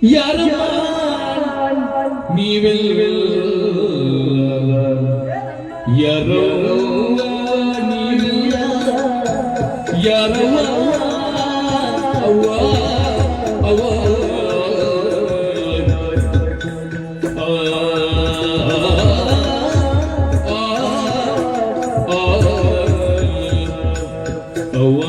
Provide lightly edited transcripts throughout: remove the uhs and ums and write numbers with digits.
ಯಾರಮ್ಮ ನೀವೆಲ್ಲ, ಯಾರವ್ವ ನೀವೆಲ್ಲ, ಯಾರವ್ವ, ಅವ್ವ, ಅವ್ವ, ಆ, ಆ, ಆ, ಅವ್ವ.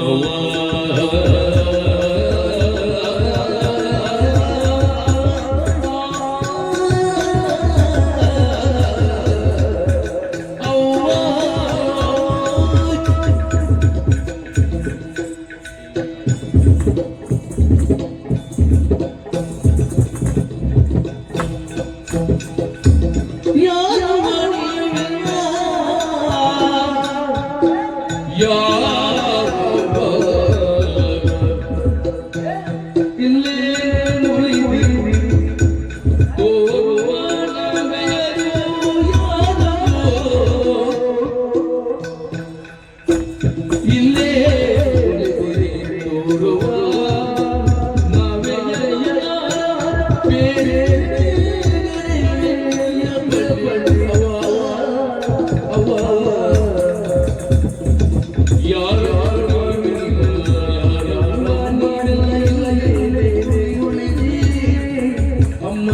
ಇಲ್ಲೇ ಉಳಿದಿರಿ ತೋರುವ ನವೆಯರು ಯಾರೋ? ಇಲ್ಲೇ ಉಳಿದಿರಿ ತೋರುವ ನವೆಯರು ಬೇರೆ. ಅವ್ವ, ಯಾರೋ ಅಮ್ಮ.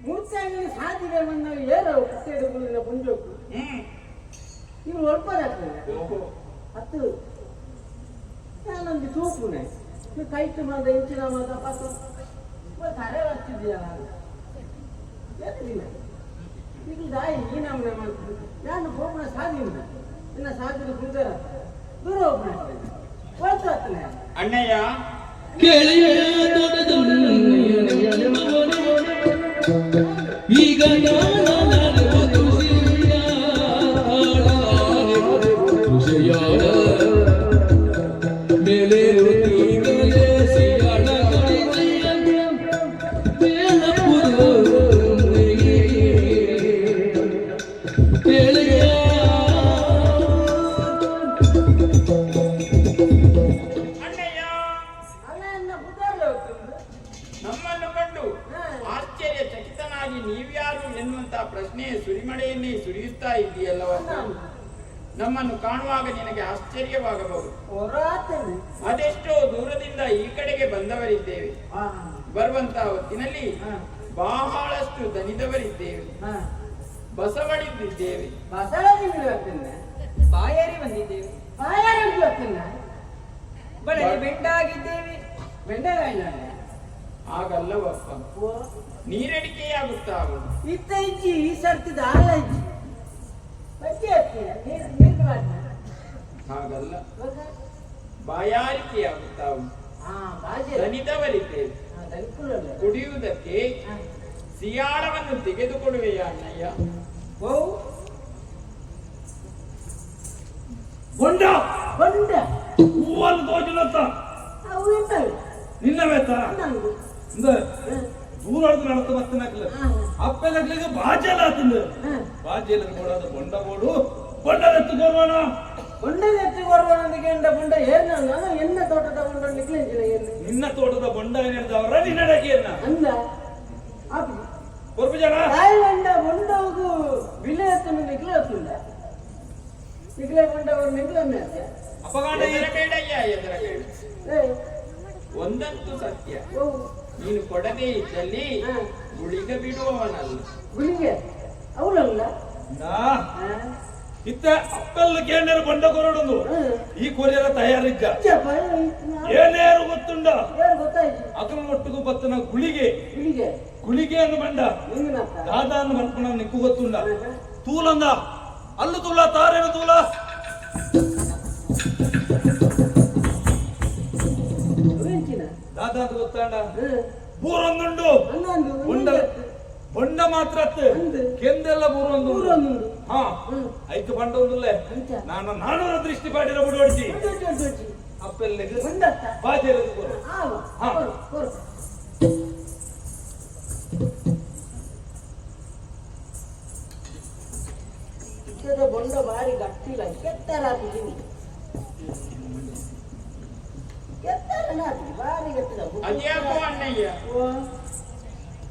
ಮೂರ್ತಾಗಿ ಸಾಧಿಗೆ ಬಂದ ಏರೋ ಕುತ್ತೇಡುಗಳಿನ ಪುಂಜೋಕು. ಇವ್ರು ಒಲ್ಪದಾಗ್ತದೆ ಹತ್ತು. ನಾನೊಂದು ತೂಪುನೆ ಕೈತು ಮಾದ ಇಂಚಿನ ಮಾದ ಪಾತು ತರೆ ಬರ್ತಿದ್ಯಾ ಎತ್ತಿನ ಈಗ ದಾಯಿ ಈ ನಮ್ಮನೆ ಮಾಡ್ತಿದ್ದು. ನಾನು ಹೋಗುಣ ಸಾಧಿ ಉಂಟು, ಇನ್ನ ಸಾಧಿನ ಕುಂದರ ದೂರ ಹೋಗುಣ ಒಳ್ತಾಗ್ತಾನೆ. ಅಣ್ಣಯ್ಯ. ಕೆಳೆಯ ಈಗ ಖುಷಿಯಾಳ ಮೇಲೆ ಈಗಲೇ ಸಿಯಾಳ ಮೇಲಪುರ ಕೆಳೆಯ. ಅಣ್ಣಯ್ಯ. ಅಲ್ಲ, ಎನ್ನ ಬುದ್ಧಾರ್ಲೆ ಹೋಗ್ತದೆ. ನಮ್ಮನ್ನು ಕಂಡು ಆಶ್ಚರ್ಯ ಚಕಿತನಾಗಿ ನೀವ್ಯಾರು ಎನ್ನುವಂತಹ ಪ್ರಶ್ನೆ ಸುರಿಮಳೆಯನ್ನೇ ಸುರಿಯುತ್ತಾ ಇದ್ದೀಯಲ್ಲವ. ನಮ್ಮನ್ನು ಕಾಣುವಾಗ ನಿನಗೆ ಆಶ್ಚರ್ಯವಾಗಬಹುದು. ಹೊರಾತೇನೆ. ಅದೆಷ್ಟೋ ದೂರದಿಂದ ಈ ಕಡೆಗೆ ಬಂದವರಿದ್ದೇವೆ. ಬರುವಂತಹ ಹೊತ್ತಿನಲ್ಲಿ ಬಹಳಷ್ಟು ದಣಿದವರಿದ್ದೇವೆ. ಬಸವಳಿದಿದ್ದೇವೆ. ಬಸಳದಿಂದ ಬರ್ತೇನೆ. ಬಾಯಾರಿ ಬಂದಿದ್ದೇವೆ. ಬಾಯಾರಿ ಬರ್ತೇನೆ. ಬಳಲಿ ಬೆಂಡಾಗಿದ್ದೇವೆ. ಬೆಂಡೆಕಾಯಿ. ಹಾಗಲ್ಲವಪ್ಪ, ನೀರಡಿಕೆಯಾಗುತ್ತಾ ಉಂಟು. ಇತ್ತ ಇಜ್ಜಿ, ಈ ಸರ್ತಿದ ಆಲ ಇಜ್ಜಿ ಬಜ್ಜಿ ಹತ್ತೀನಿ ನೀರು ನೀರು ಮಾಡ್ತೀನಿ. ಹಾಗಲ್ಲ, ಬಾಯಾರಿಕೆಯಾಗುತ್ತಾ ಉಂಟು. ಹಾ, ಬಾಜಿ. ದಣಿದವರಿದ್ದೇವೆ. ಹಾ, ದನಿಕುಲಲ್ಲ. ಕುಡಿಯುವುದಕ್ಕೆ ಸಿಯಾಳವನ್ನು ತೆಗೆದುಕೊಡುವೆಯಾ ಅಣ್ಣಯ್ಯ? ಓ. ಬೊಂಡ. ಬೊಂಡ. ಹೂವಲ್ಲಿ ತೋಜಿಲತ್ತ. ಅವು ಎಂತವೆ? ನಿನ್ನವೇತ. ನಂದು. ಇಂದ ದೂರ ನಡತ ಬತ್ತನಕ್ಲ ಅಪ್ಪೆನಕ್ಲಿಗೆ ಬಾಜೆಲ್ಲ ಆತಂದು. ಬಾಜೆಲ್ಲ ಬೋಡಾದ ಬೊಂಡ ಬೋಡು, ಬೊಂಡದ ಎತ್ತುಕೋರ್ವಣ. ಬೊಂಡದ ಎತ್ತಿ ಕೊಡುವ ಕೆಂಡ ಬೊಂಡ ಏನ? ನಾನು ಎನ್ನ ತೋಟದ ಬೊಂಡ ನಿಕ್ಲಿಂಚಿನ ಏನು? ನಿನ್ನ ತೋಟದ ಬೊಂಡ ಏನ್ ಹೇಳ್ದವರ ನಿನ್ನ ಅಡಕೆಯನ್ನ. ಅಂದ ಆಪಿ. ಕೊರ್ಪು ಜನ. ತಾಯಿ ಬಂಡ ಬೊಂಡೋಗು ಬಿಲೆ ಎತ್ತನ್ನು ನಿಕ್ಲೆ ಎತ್ತುಂಡ ನಿಕ್ಲೆ ಬೊಂಡ ಅವರು ನಿಕ್ಲೆ ಮೇಲೆ. ಅಪಗಾಂಡ. ಎದರಬೇಡಯ್ಯ, ಎದರಬೇಡ. ಏ. ಒಂದಂತೂ ಸತ್ಯ. ಓ. ನೀನು ಕೊಡದೇ ಇದ್ದಲ್ಲಿ ಗುಳಿಗ ಬಿಡುವವನಲ್ಲ. ಗುಳಿಗೆ ಅವಳಲ್ಲ. ನಾ ಇತ್ತ ಅಪ್ಪೆಲ್ಲ ಕೇಂದ್ರ ಬೊಂಡ ಕೊರಡೊಂದು ಈ ಕೊರಿಯರ ತಯಾರಿದ್ದ. ಏನೇರು ಗೊತ್ತುಂಡ? ಏನು ಗೊತ್ತಾಯ್ತು? ಅಗಲ ಒಟ್ಟಿಗೂ ಬತ್ತನ ಗುಳಿಗೆ. ಗುಳಿಗೆ. ಗುಳಿಗೆ ಅನ್ನು ಬಂಡ. ನಿಂಗನಪ್ಪ. ದಾದ ಅನ್ನು ಬರ್ಪಣ ನಿಕ್ಕು ಗೊತ್ತುಂಡ? ತೂಲಂದ ಅಲ್ಲು ತೂಲ ತಾರೇನು ತೂಲ. ಎಂಚಿನ? ದಾದ ಅಂತ ಗೊತ್ತಾಂಡ? ಬೂರೊಂದುಂಡು. ಹನ್ನೊಂದು. ಬೊಂಡ ಬೊಂಡ ಮಾತ್ರ ಅತ್ತು. ಅಂದು. ಕೆಂದೆಲ್ಲ ಬೂರೊಂದು. ಬೂರೊಂದುಂಡು. ಹಾ. ಐಕ್ ಬಂಡ ಒಂದುಲ್ಲೆ. ಅಂಚ. ನಾನು ನಾನೂರ ದೃಷ್ಟಿ ಪಾಡಿರ ಬುಡೋಡ್ಜಿ. ಅಪ್ಪೆಲ್ಲಿಗೆ ಒಂದತ್ತ. ಬಾಜೆಲ್ಲಿಗೆ ಕೊರು. ಆವ. ಹಾ. ಕೊರು ಕೊರು. ಎಲ್ಲ ಆತು ಬಾರಿ ಗಟ್ಟಿದ. ಅದ್ಯಾಕೋ ಅಣ್ಣಯ್ಯ, ಓ,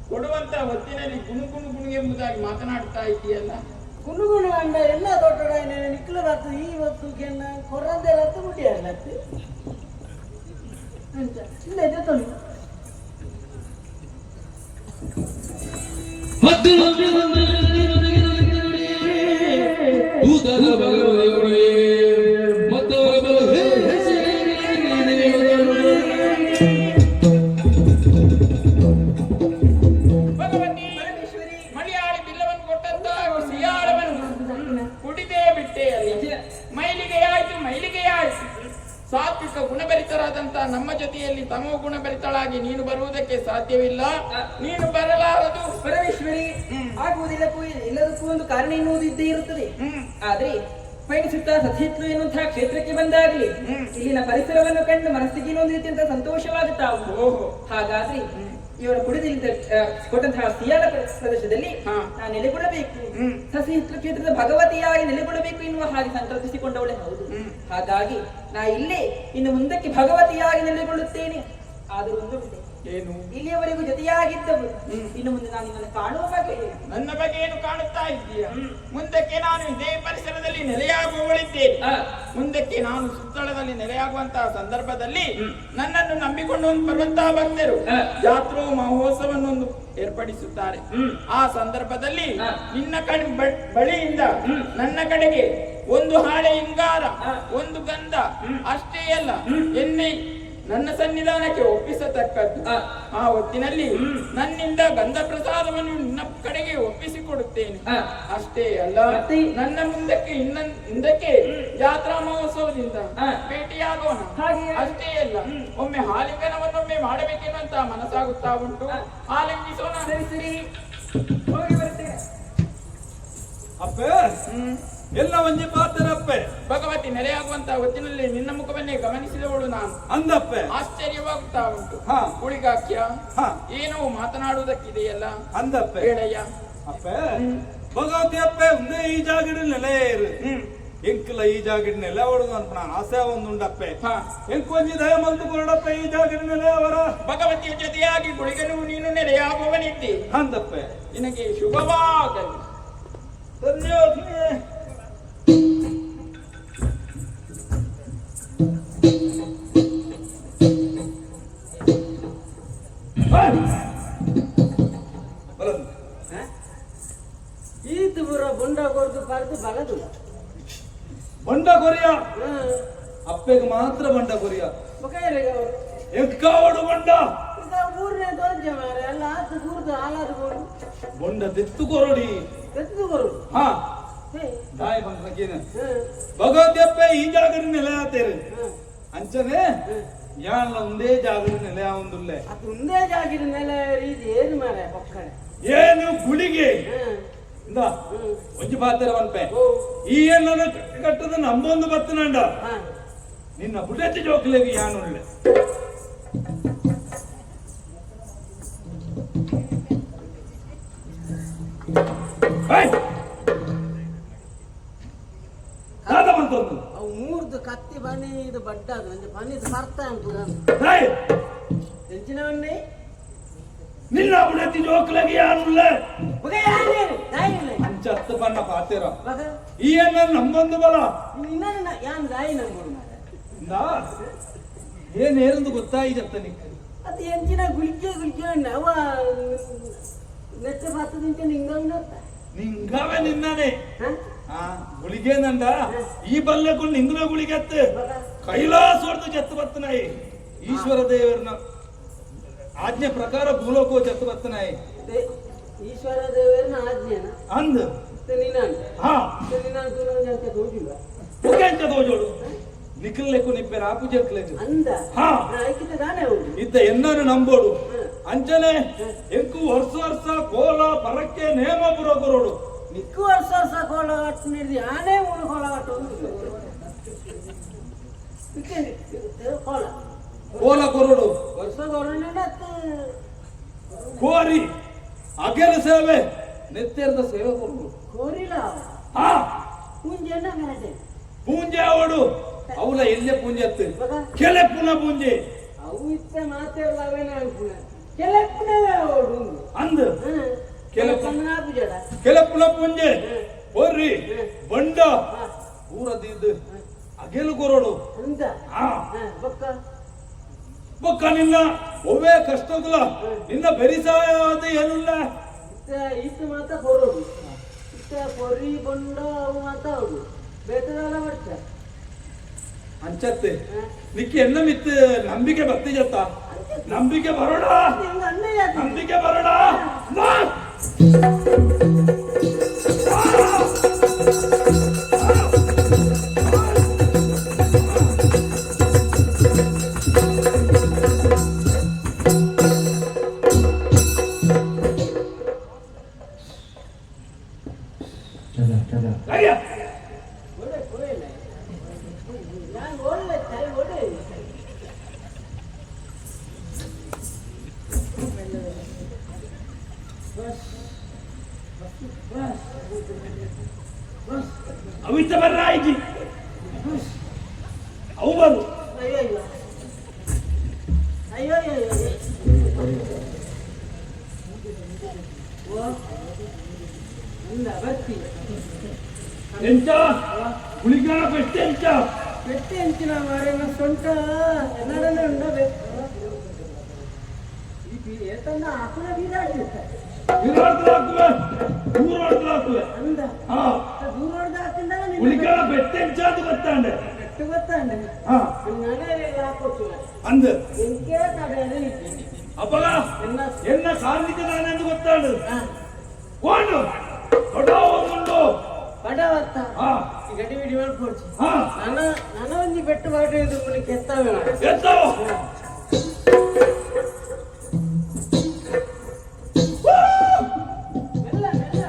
ಕೊಡುವಂತ ಹೊತ್ತಿನಲ್ಲಿ ಗುಣು ಗುಣು ಗುಣು ಎಂಬುದಾಗಿ ಮಾತನಾಡ್ತಾ ಇದೆಯಲ್ಲ. ಗುಣುಗುಣು ಅಂಡ ಎಲ್ಲ ದೊಡ್ಡ ನಿಕ್ಕಲ ಬರ್ತದೆ ಈ ಹೊತ್ತು ಕೆನ್ನ ಕೊರಂದೆಲ್ಲ ಮುಟ್ಟಿಯಲ್ಲ ಅಂತ ಇಲ್ಲ ಜೊತೆ. ದೂತರ ಭಗವತಿಯೊಡೆ ಮತ್ತವರ ಬಲ ಭಗವತಿ, ಪರಮೇಶ್ವರಿ. ಮಲಯಾಳಿ ಬಿಲ್ಲವನ್ನು ಕೊಟ್ಟಂತ ಸಿಯಾಳವನ್ನು ಕುಡಿದೇ ಬಿಟ್ಟೆ ಅಲ್ಲಿ. ಮೈಲಿಗೆಯಾಯ್ತು, ಮೈಲಿಗೆಯಾಯ್ತು. ಸಾತ್ವಿಕ ಗುಣಭರಿತರಾದಂತ ನಮ್ಮ ಜೊತೆಯಲ್ಲಿ ತಮೋ ಗುಣಭರಿತಳಾಗಿ ನೀನು ಬರುವುದಕ್ಕೆ ಸಾಧ್ಯವಿಲ್ಲ, ನೀನು ಬರಲಾರದು. ಪರಮೇಶ್ವರಿ, ಆಗುವುದಿಲ್ಲಕ್ಕೂ ಎಲ್ಲದಕ್ಕೂ ಒಂದು ಕಾರಣ ಎನ್ನುವುದು ಇದ್ದೇ ಇರುತ್ತದೆ. ಆದ್ರೆ ಪಯಣಿಸುತ್ತಾ ಸತಿತ್ಲು ಎನ್ನುವಂತಹ ಕ್ಷೇತ್ರಕ್ಕೆ ಬಂದಾಗಲಿ ಇಲ್ಲಿನ ಪರಿಸರವನ್ನು ಕಂಡು ಮನಸ್ಸಿಗೆ ಇನ್ನೊಂದು ರೀತಿಯಂತಹ ಸಂತೋಷವಾಗುತ್ತಾ ಉಂಟು. ಹಾಗಾದ್ರೆ ಇವರು ಕುಡಿದಿಲ್ಲಿಂದ ಕೊಟ್ಟಂತಹ ಸಿಯಾಳ ಪ್ರದೇಶದಲ್ಲಿ ನಾನು ನೆಲೆಗೊಳ್ಳಬೇಕು, ಸಸಿಹಿತ್ಲು ಕ್ಷೇತ್ರದ ಭಗವತಿಯಾಗಿ ನೆಲೆಗೊಳ್ಳಬೇಕು ಎನ್ನುವ ಹಾಗೆ ಸಂಕಲ್ಪಿಸಿಕೊಂಡವಳೆ ಹೌದು. ಹಾಗಾಗಿ ನಾ ಇಲ್ಲೇ ಇನ್ನು ಮುಂದಕ್ಕೆ ಭಗವತಿಯಾಗಿ ನೆಲೆಗೊಳ್ಳುತ್ತೇನೆ. ಆದರೂ ಒಂದು ಉಂಟು. ಏನು? ಇಲ್ಲಿಯವರೆಗೂ ಜೊತೆಯಾಗಿದ್ದವರು, ಇನ್ನು ಮುಂದೆ ನಾನು ನಿನ್ನನ್ನು ಕಾಣುವ ಹಾಗೆ ಇಲ್ಲ. ನನ್ನ ಬಗ್ಗೆ ಏನು ಕಾಣುತ್ತಾ ಇದ್ದೀಯ? ಮುಂದಕ್ಕೆ ನಾನು ಇದೇ ಪರಿಸರದಲ್ಲಿ ನೆಲೆಯಾಗುವವಳಿದ್ದೇನೆ. ಮುಂದಕ್ಕೆ ನಾನು ಸುತ್ತಳದಲ್ಲಿ ನೆಲೆಯಾಗುವಂತಹ ಸಂದರ್ಭದಲ್ಲಿ ನನ್ನನ್ನು ನಂಬಿಕೊಂಡು ಒಂದು ಬರುವಂತಹ ಭಕ್ತರು ಜಾತ್ರೋ ಮಹೋತ್ಸವವನ್ನು ಒಂದು ಏರ್ಪಡಿಸುತ್ತಾರೆ. ಆ ಸಂದರ್ಭದಲ್ಲಿ ನಿನ್ನ ಕಡೆ ಬಳಿಯಿಂದ ನನ್ನ ಕಡೆಗೆ ಒಂದು ಹಾಳೆ ಇಂಗಾರ, ಒಂದು ಗಂಧ, ಅಷ್ಟೇ ಅಲ್ಲ ಎಣ್ಣೆ ನನ್ನ ಸನ್ನಿಧಾನಕ್ಕೆ ಒಪ್ಪಿಸತಕ್ಕದ್ದು. ಆ ಹೊತ್ತಿನಲ್ಲಿ ನನ್ನಿಂದ ಗಂಧ ಪ್ರಸಾದವನ್ನು ನಿನ್ನ ಕಡೆಗೆ ಒಪ್ಪಿಸಿಕೊಡುತ್ತೇನೆ. ಅಷ್ಟೇ ಅಲ್ಲ, ಮತ್ತೆ? ನನ್ನ ಮುಂದಕ್ಕೆ ಇನ್ನ ಮುಂದಕ್ಕೆ ಜಾತ್ರಾ ಮಹೋತ್ಸವದಿಂದ ಭೇಟಿಯಾಗೋಣ. ಹಾಗೆ. ಅಷ್ಟೇ ಅಲ್ಲ, ಒಮ್ಮೆ ಆಲಿಂಗನವನ್ನೊಮ್ಮೆ ಮಾಡಬೇಕೆನ್ನುವಂತ ಮನಸ್ಸಾಗುತ್ತಾ ಉಂಟು. ಆಲಿಂಗಿಸೋಣ. ಸರಿ ಸರಿ, ಹೋಗಿ ಬರ್ತೇನೆ. ಅಪ್ಪೆ, ಎಲ್ಲ ಒಂಜಿ ಪಾತ್ರಪ್ಪೆ. ಭಗವತಿ, ನೆಲೆಯಾಗುವಂತಹ ಹೊತ್ತಿನಲ್ಲಿ ನಿನ್ನ ಮುಖವನ್ನೇ ಗಮನಿಸಿದವಳು ನಾನು. ಅಂದಪ್ಪೆ. ಆಶ್ಚರ್ಯವಾಗುತ್ತಾ ಉಂಟು. ಉಳಿಗಾಕ್ಯ, ಏನೋ ಮಾತನಾಡುವುದಕ್ಕಿದೆಯಲ್ಲ? ಅಂದಪ್ಪೆ. ಹೇಳಯ್ಯ. ಅಪ್ಪೆ, ಭಗವತಿ ಅಪ್ಪೆ, ಒಂದೇ ಈ ಜಾಗಡ್ ನೆಲೆ ಇರು. ಎಂಕಲ ಈ ಜಾಗಡ್ ನೆಲೆ ಹೊಡೆದು ಅನ್ಪಣ ಆಸೆ ಒಂದುಂಡಪ್ಪೆ. ಎಂಕ್ ಒಂಜಿ ದಯ ಮಲ್ತು ಕೊರಡಪ್ಪೆ ಈ ಜಾಗಡ್ ನೆಲೆ ಅವರ. ಭಗವತಿಯ ಜೊತೆಯಾಗಿ ಗುಳಿಗನು ನೀನು ನೆಲೆಯಾಗುವವನಿದ್ದಿ. ಅಂದಪ್ಪೆ. ನಿನಗೆ ಶುಭವಾಗಲಿ. ಧನ್ಯೋಸ್ಮಿ. ಬಲಂದು. ಈತು ಬುರ ಬೊಂಡ ಕೊಡ್ದು ಪರ್ದು ಬಲದು. ಬಂಡ ಕೊರಿಯ. ಅಪ್ಪೆಗೆ ಮಾತ್ರ ಬಂಡ ಕೊರಿಯ. ಬೊಕ ಏರೆಗ್ ಅವರು? ಎಕ್ಕಾವಡು ಬಂಡ. ಈಗ ಊರ್ನೆ ದೋಂಜೆ ಮಾರೆ ಅಲ್ಲ ಆತು ಊರ್ದು ಹಾಲಾದ ಬೋಡು. ಬೊಂಡ ದೆತ್ತು ಕೊರಡಿ. ಎತ್ತು ಬರುದು. ಹಾ. ಹೇ. ದಾಯ ಬಂದ್ರಕೇನ. ಭಗವತಿ ಅಪ್ಪೆ ಈ ಜಾಗಡ್ ನೆಲೆ ಆತೇರು. ಅಂಚನೆ ಯಾನ್ಲ ಒಂದೇ ಜಾಗಡ್ ನೆಲೆ ಆವೊಂದುಲ್ಲೆ. ಅದು ಒಂದೇ ಜಾಗಿದ ನೆಲೆ ರೀತಿ ಏನು ಮಾರೆ ಪಕ್ಕಡೆ. ಏನು ಗುಳಿಗೆ ಇಂದ ಒಂಜಿ ಪಾತ್ರ ಪನ್ಪೆ. ಈ ಎಣ್ಣನ ಕಟ್ಟದ ನಂಬೊಂದು ಬತ್ತನಂಡ ನಿನ್ನ ಬುಡತಿ ಜೋಕ್ಲೆಗೆ ಯಾನುಳ್ಳೆ. ಏಯ್! ದಾದ ಬಂತೊಂದು. ಅವು ಮೂರ್ದು ಕತ್ತಿ ಬನ್ನಿ ಇದು ಬಡ್ಡದು ಒಂಜಿ ಬನ್ನಿದು ಬರ್ತಾ ಉಂಟು. ಏಯ್! ಎಂಚಿನವನ್ನೇ. ನಿನ್ನ ಬುಡತಿ ಜೋಕ್ಲೆಗೆ ಯಾನುಳ್ಳೆ. ಬೊಕ ಯಾನೇನು ದಾಯಿಲ್ಲ. ಅಂಚ ಹತ್ತು ಬಣ್ಣ ಪಾತೇರ. ಬೊಕ ಈ ಎಣ್ಣ ನಂಬೊಂದು ಬಲ. ನಿನ್ನ ಯಾನ್ ದಾಯಿ ನಂಬುಡು ಮಾರೆ. ಇಂದ ಏನ್ ಏರಂದು ಗೊತ್ತಾಯಿ ಜತ್ತ ನಿಕ್. ಅದು ಎಂಚಿನ ಗುಳಿಗೆ ಗುಳಿಗೆ ಉಂಡು ಅವ ನೆಚ್ಚ ಬರ್ತದ ಇಂಚ ನಿಂಗ ಉಂಡು. ನಿಂಗವೇ ನಿನ್ನನೆ. ಹಾ. ಆ ಗುಳಿಗೇನಂಡ ಈ ಬಲ್ಲೆಕೊಂಡು ನಿಂಗನ ಗುಳಿಗೆತ್ತು ಕೈಲಾಸ ಹೊಡೆದು ಜತ್ತು ಬತ್ತನಾಯಿ. ಈಶ್ವರ ದೇವರನ ಆಜ್ಞೆ ಪ್ರಕಾರ ಭೂಲೋಕೋ ಜತ್ತು ಬತ್ತನಾಯಿ. ಈಶ್ವರ ದೇವರನ ಆಜ್ಞೆನ? ಅಂದ್. ನಿನ್ನಾನ್ ಹಾ. ನಿನ್ನಾನ್ ತೂನಂಜ ತೋಜುವ. ಮುಖಂಚ ತೋಜೋಡು ನಿಖಲ್ಲೆಕ್ಕು ನಿಪ್ಪೆರ ಆಪುಜಕ್ಲೆಗ್. ಅಂದ. ಹಾ. ಐಕಿತ ದಾನೆ ಉಂಟು. ಇತ್ತ ಎನ್ನನು ನಂಬೋಡು. ಅಂಚನೆ ಎಂಕು ವರ್ಷ ವರ್ಷ ಕೋಲ ಪರಕ್ಕೆ ನೇಮ ಪುರ ಕೊರೋಡು. ಮಿಕ್ಕು ವರ್ಷ ವರ್ಷ ಕೋಲ ಕಟ್ಟು ನೀಡಿ ಆನೆ ಮೂರು ಕೋಲ ಕಟ್ಟು ಕೋಲ. ಕೋಲ ಕೊರೋಡು. ವರ್ಷ ಕೊರೋಣ. ಕೋರಿ ಅಗೆಲ ಸೇವೆ ನೆತ್ತೆರದ ಸೇವೆ ಕೊರೋಡು. ಕೋರಿಲ್ಲ. ಹಾ. ಪೂಂಜೆ ಗರಟೆ. ಪೂಂಜೆ ಅವಡು ಅವಲ ಎಲ್ಲೆ ಪೂಂಜೆ ಅತ್ತು. ಬಗ. ಕೆಲೆ ಪುನ ಪೂಂಜೆ. ಅವು ಇತ್ತ ಮಾತೆಲ್ಲ ಅವೇನ ಅನ್ಪುಣ ಕೆಲಪ್ಪುನವೇ ಓಡು ಅಂದ್ ಪೂಜಡ ಕೆಲಪ್ಪುನ ಪುಂಜೆ ಹೋರ್ರಿ ಬಂಡ ಊರದಿದ್ದು ಅಗೆಲು ಕೊರೋಡು. ಅಂತ. ಆ. ಬೊಕ್ಕ? ಬೊಕ್ಕ ನಿನ್ನ ಒವ್ವೇ ಕಷ್ಟಗುಲ ನಿನ್ನ ಬೆರಿಸಾಯದ ಏನುಲ್ಲ. ಇತ್ತ ಈತ ಮಾತ ಕೊರೋಡು, ಇತ್ತ ಕೊರಿ ಬಂಡ ಅವು ಮಾತ ಅವಡು ಬೇತದಾಲ ಬರ್ತ. ಅಂಚತ್ತೆ ನಿಕ್ಕೆ ಎನ್ನ ಮಿತ್ ನಂಬಿಕೆ ಭಕ್ತಿ ಜತ್ತ ನಂಬಿಕೆ ಬರೋಣ. ಹೆಂಗ ಅಣ್ಣ ಯಾಕೆ? ನಂಬಿಕೆ ಬರೋಣ. ಅಯ್ಯ. ಒಡೆ ಕೊಯ್ಲೆ ನಾನು ಒಳ್ಳೆ ತಾಯಿ ಒಡೆ. Bus bus bus. ಅವಿತ ಬರ್ರ ಆಯ್ತಿ ಅವು ಬರು. ಅಯ್ಯೋ ಅಯ್ಯೋ ಅಯ್ಯೋ ಅಯ್ಯೋ ಅಯ್ಯೋ. ಓ ಅಂದ ಬರ್ತಿ. ಎಂಚ ಗುಳಿಗಾಣ ಬೆಸ್ಟ್ ಎಂಚ? ಬೆಟ್ಟ ಎಂಚಿನ ಮಾರೇನ ಸೊಂಟ ಎನ್ನಡನೆ ಉಂಡಬೇಕು ಈ ಏತನ್ನ ಆಕುನ ಬೀದಾಡ್ತಿತ್ತ. ವಿರಾಡ್ದಲ ಹಾಕುವೆ, ದೂರಾಡ್ದಲ ಹಾಕುವೆ. ಅಂದ. ಹಾ. ದೂರ ಹೊಡೆದ ಹಾಕಿಂದ. ಗುಳಿಗಾಣ ಬೆಟ್ಟ ಎಂಚ ಅದು ಗೊತ್ತಾಂಡೆ. ಬೆಟ್ಟು ಗೊತ್ತಾಂಡೆ. ಹಾ. ನಾನೇ ಹಾಕೊಟ್ಟು. ಅಂದ. ಎಂಕೆ ತಡೆಯದೆ ಇದ್ದೀನಿ. ಅಪ್ಪಗ. ಎನ್ನ. ಎನ್ನ ಕಾರ್ಣಿಕ ನಾನೆಂದು ಗೊತ್ತಾಂಡು. ಹಾ. ಕೋಂಡು ದೊಡ್ಡ ಬಡವತ್ತ. ಹಾ. ಈ ಗಡಿ ಬಿಡಿ ಮಾಡ್ಕೊಡ್ಸಿ. ಹಾ. ನನ್ನ ನನ್ನ ಒಂದು ಬೆಟ್ಟು ಮಾಡಿದ್ದು ಮುನಿಗೆ ಎತ್ತಾವೆ. ಎತ್ತೋ. ಮೆಲ್ಲ ಮೆಲ್ಲ.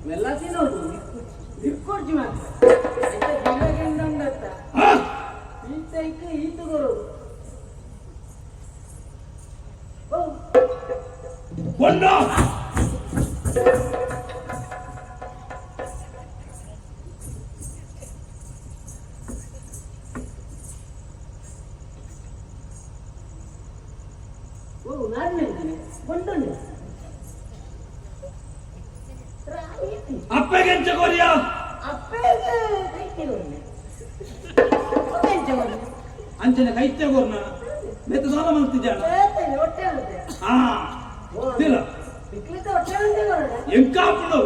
ಮೆಲ್ಲ ತಿನ್ನೋದು ಇಕ್ಕೊಡ್ಜಿ ಮಾತ್ರ ಆಯ್ತಾ ಬಿಲ್ಲಗೆಂಡ ಉಂಡತ್ತ. ಹಾ. ಈತ ಇಕ್ಕ ಈತ ಬರೋದು ಓ. ಕೊಂಡ. ಓ ನಾನು ಕೊಂಡೊಂಡು ರಾಯಿತಿ. ಅಪ್ಪಗೆ ಎಂಚ ಕೊರಿಯ? ಅಪ್ಪಗೆ ಕೈತಿ ಒಮ್ಮೆ ಎಂಚ ಒಮ್ಮೆ. ಅಂಚನೆ ಕೈತೆ ಕೊರ್ನ ಮೆತ್ತ ಸಾಲ ಮಲ್ತಿದ್ದಾಣ. ಹೊಟ್ಟೆ ಆಗುತ್ತೆ. ಹಾ ಇಲ್ಲ. ಇಕ್ಲಿತ ಹೊಟ್ಟೆ ಅಂತೆ ಬರೋಣ. ಎಂಕಾಪುಡು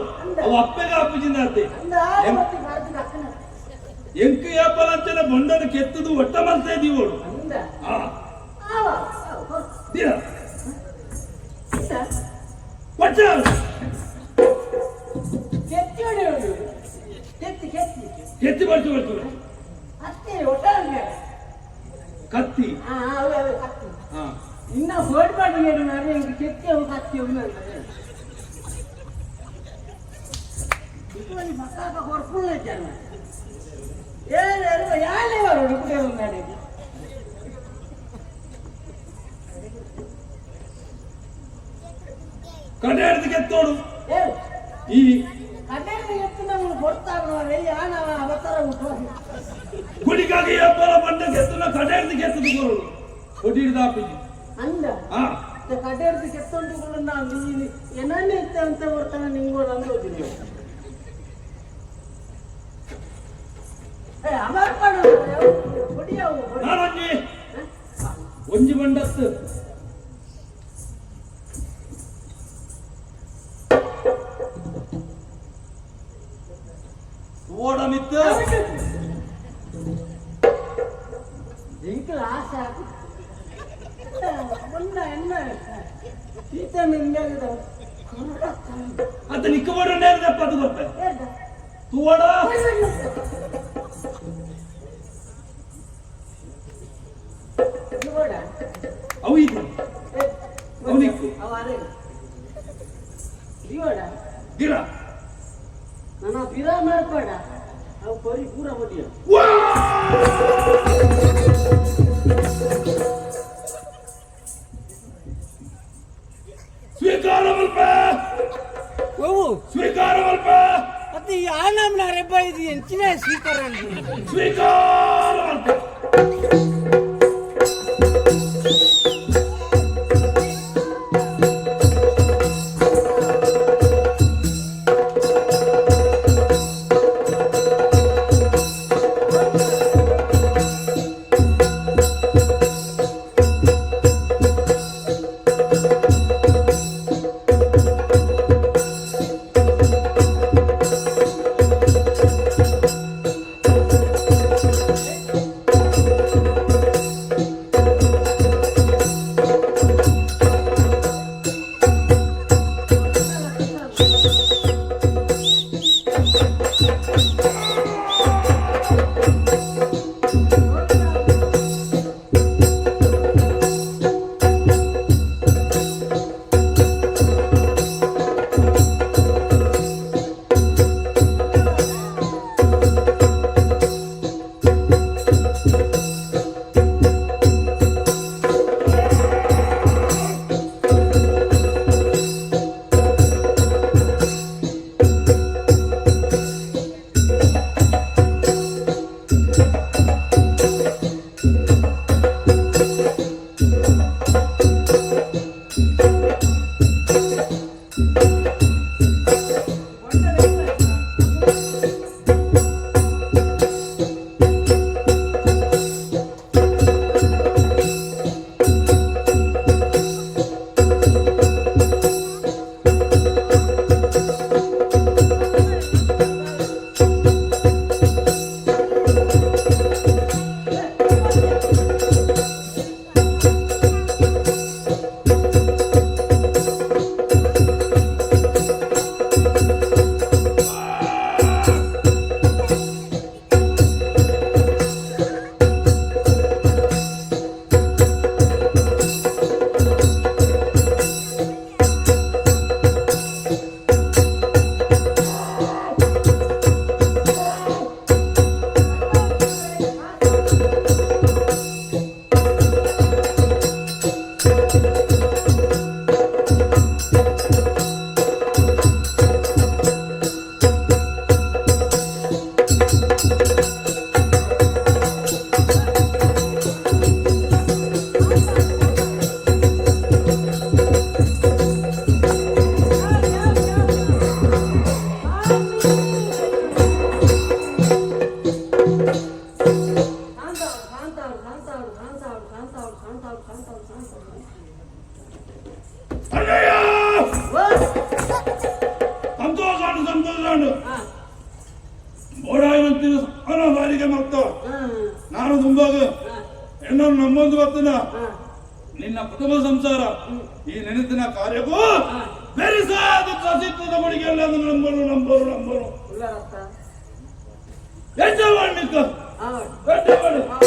ಅವು ಅಪ್ಪಗೆ ಆಪುಜಿಂದಾತೆ. ಅಂದ ಮತ್ತೆ ಭಾರತದ ಅಕ್ಕನ. ಎಂಕು ಏಪಲಂಚನೆ ಬೊಂಡನ ಕೆತ್ತದು ಒಟ್ಟ ಮಲ್ತಾ ಇದೀವೋಡು. ಅಂದ. ಹಾ. ಆವ ಆವ, ಹೊರ್. ತೀರ. ಇತ್ತ ಒಟ್ಟ. ಕೆತ್ತಿ ಹೊಡೆಯೋದು ಕೆತ್ತಿ ಕೆತ್ತಿ. ಕೆತ್ತಿ ಬರ್ತು ಬರ್ತು. ಅತ್ತೆ ಹೊಟ್ಟೆ ಅಂದ್ರೆ. ಕತ್ತಿ. ಹಾ ಅವೇ ಅವೇ ಕತ್ತಿ. ಹಾ. ಇನ್ನ ಫೋಡ್ ಮಾಡಿ ನಾನು ಹಿಂಗೆ ಕೆತ್ತಿ ಅವು ಕತ್ತಿ ಅವು ಅಂತ ಇದು ಮಕ್ಕಳ ಹೊರ್ಪುಳ್ಳ ಜನ ಏಳು ಯಾರೇ ಬರೋಡು ಕುಡಿಯೋ ಮೇಡಮ್. ಕಡೆ ಹಿಡ್ದು ಕೆತ್ತೋಡು. ಏಳು. ಈ ಕಡೆಗೆ ಎತ್ತು ನಮ್ಗೆ ಕೊಡ್ತಾರ ಯಾನ ಅವತಾರ ಹುಟ್ಟುವ. ಗುಡಿಗಾಗಿ ಏಪಲ ಬಂಡ ಕೆತ್ತನ ಕಡೆ ಹಿಡ್ದು ಕೆತ್ತದು ಕೊರೋಡು ಕೊಡಿ ಹಿಡ್ದು ಆಪಿಜಿ. ಅಂದ. ಹಾ. ಕಡೆ ಹಿಡ್ದು ಕೆತ್ತೊಂಡು ನಾನು ನೀನು ಏನನ್ನೇ ಇತ್ತ ಅಂತ ಬರ್ತಾನೆ ನಿಂಗೋಡು ಅಂದೋದಿಲ್ಲ. ಏ ಅಮರ್ಪಣ ಹೊಡಿಯವು ಹೊಡಿ. ನಾನೊಂಜಿ ಒಂಜಿ ಬಂಡತ್ತು ಓಡ ಮಿತ್ತ. ಎಂಕಲ್ ಆಸೆ ಆಕು ಮೊನ್ನ ಎನ್ನ ಈತ ನಿಂಗಾಗದ ಕರುಡ. ಅತ್ತ ನಿಕ್ಕ ಬೋಡ ನೇರದಪ್ಪ ಅದು ಗೊತ್ತ ತೂವಡ. ನೋಡ. ಅವು ಇದು ಅವನಿಕ್ಕು. ಅವ ಅರೆ ದಿವಡ. ಗಿರ. ನನ್ನ ಬಿರ ಮಾಡ್ಬೇಡ ಅವು ಪರಿ ಪೂರ ಮಡಿಯ. ವಾ! ಸ್ವೀಕಾರ. ಮಲ್ಪ. ಒವು? ಸ್ವೀಕಾರ ಮಲ್ಪ. ಮತ್ತೆ ಈ ಆನಮ್ನ ರೆಬ್ಬ ಇದು ಎಂಚಿನ ಸ್ವೀಕಾರ ಅನ್ಕೊಂಡು. ಸ್ವೀಕಾರ ಮಲ್ಪ. ಶಾಂತ ಆಡು, ಶಾಂತ ಆಡು, ಶಾಂತ ಆಡು, ಶಾಂತ ಆಡು, ಶಾಂತ ಆಡು, ಶಾಂತ ಆಡು, ಶಾಂತ ಆಡು, ಶಾಂತ ಆಡು. ಅಣ್ಣಯ್ಯ! ಓ! ಸಂತೋಷ ಉಂಟು, ಸಂತೋಷ ಉಂಟು. ಆ, ಬೋಡಾಯಿನಂತಿನ ಅನ ಬಾರಿಗೆ ಮತ್ತ ಆ, ನಾನು ತುಂಬಾಗ ಹೆಣ್ಣನ್ನು ನಮ್ಮೊಂದು ಬರ್ತನ. ಆ. ನಿನ್ನ ಕುಟುಂಬ ಸಂಸಾರ ಈ ನೆನೆತಿನ ಕಾರ್ಯಕ್ಕೂ ಬೆರಿಸಾದ ಕಸಿತ್ವದ ಕೊಡುಗೆಲ್ಲ ನಂಬರು ನಂಬರು ನಂಬರು. ಉಳ್ಳಾರತ್ತ. ಎಂತ ಮಾಡ್ಲಿಕ್ಕ? ಆವಡ್. ಎಂತ ಮಾಡಿ? ಆವಡ್.